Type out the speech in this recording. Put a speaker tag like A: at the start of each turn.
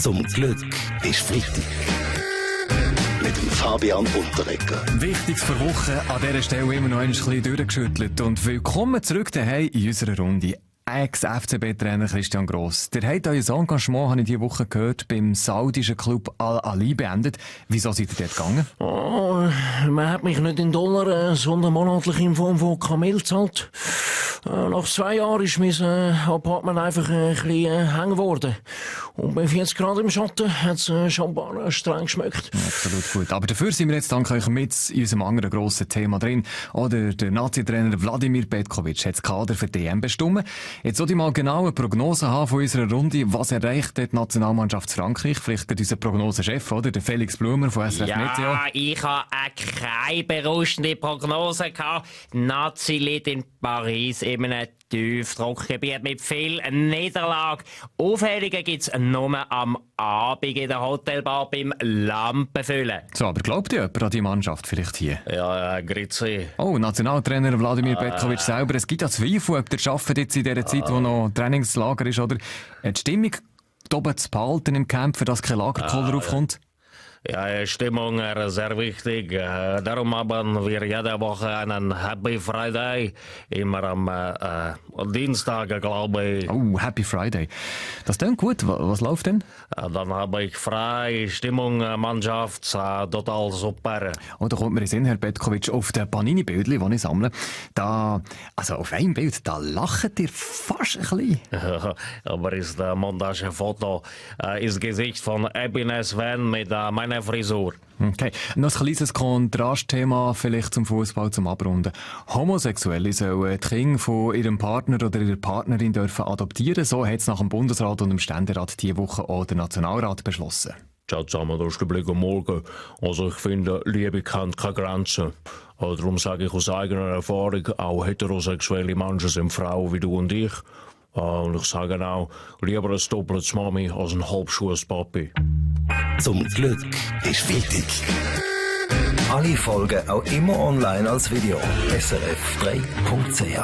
A: Zum Glück ist Freitag. Mit dem Fabian Unterreger.
B: Wichtiges für Woche, an dieser Stelle immer noch ein bisschen durchgeschüttelt. Und willkommen zurück daheim in unserer Runde. Ex-FCB-Trainer Christian Gross. Der hat euer Engagement, habe ich diese Woche gehört, beim saudischen Club Al-Ali beendet. Wieso seid ihr dort gegangen?
C: Oh, man hat mich nicht in Dollar, sondern monatlich in Form von Kamel gezahlt. Nach 2 Jahren ist mein Apartment einfach ein bisschen hängen geworden. Und bei 40 Grad im Schatten hat es Champagner streng geschmeckt.
B: Absolut gut. Aber dafür sind wir jetzt dank euch mit in unserem anderen grossen Thema drin. Oder der Nazi-Trainer Wladimir Petkovic hat das Kader für die EM bestimmt. Jetzt sollte ich mal genau eine Prognose haben von unserer Runde. Was erreicht die Nationalmannschaft Frankreich? Vielleicht gerade unser Prognosechef, oder? Der Felix Blumer von SRF Meteo.
D: Ja, ich habe keine berauschende Prognose gehabt. Nazi liegt in Paris in einem Tiefdruckgebiet mit viel Niederlage. Aufhellungen gibt es nur am Abend in der Hotelbar beim Lampenfüllen.
B: So, aber glaubt ihr jemand an die Mannschaft vielleicht hier?
D: Ja, grüezi.
B: Oh, Nationaltrainer Wladimir Petkovic selber. Es gibt ja Zweifel, ob der arbeitet jetzt in dieser Zeit, wo noch Trainingslager ist, oder? Die Stimmung oben zu behalten im Camp, für das kein Lagerkoller aufkommt?
D: Ja, Stimmung ist sehr wichtig. Darum haben wir jede Woche einen Happy Friday. Immer am Dienstag, glaube ich.
B: Oh, Happy Friday. Das klingt gut. Was läuft denn?
D: Dann habe ich frei, Stimmung, Mannschaft, total super.
B: Oh, da kommt mir in den Sinn, Herr Petkovic, auf den Panini-Bildchen, die ich sammle. Also auf einem Bild, da lacht ihr fast ein bisschen.
D: Aber ist das Montagefoto ist Gesicht von Ebene Sven mit meiner Frisur.
B: Okay, noch ein kleines Kontrastthema vielleicht zum Fußball zum Abrunden. Homosexuelle sollen die Kinder von ihrem Partner oder ihrer Partnerin dürfen adoptieren. So hat es nach dem Bundesrat und dem Ständerat diese Woche auch der Nationalrat beschlossen.
D: Ciao zusammen, da ist der Blick am Morgen. Also ich finde, Liebe kennt keine Grenzen. Darum sage ich aus eigener Erfahrung, auch heterosexuelle Menschen sind Frauen wie du und ich. Und ich sage auch, lieber ein doppeltes Mami als ein halbschuhes Papi.
A: Zum Glück ist Freitag. Alle Folgen auch immer online als Video. srf3.ch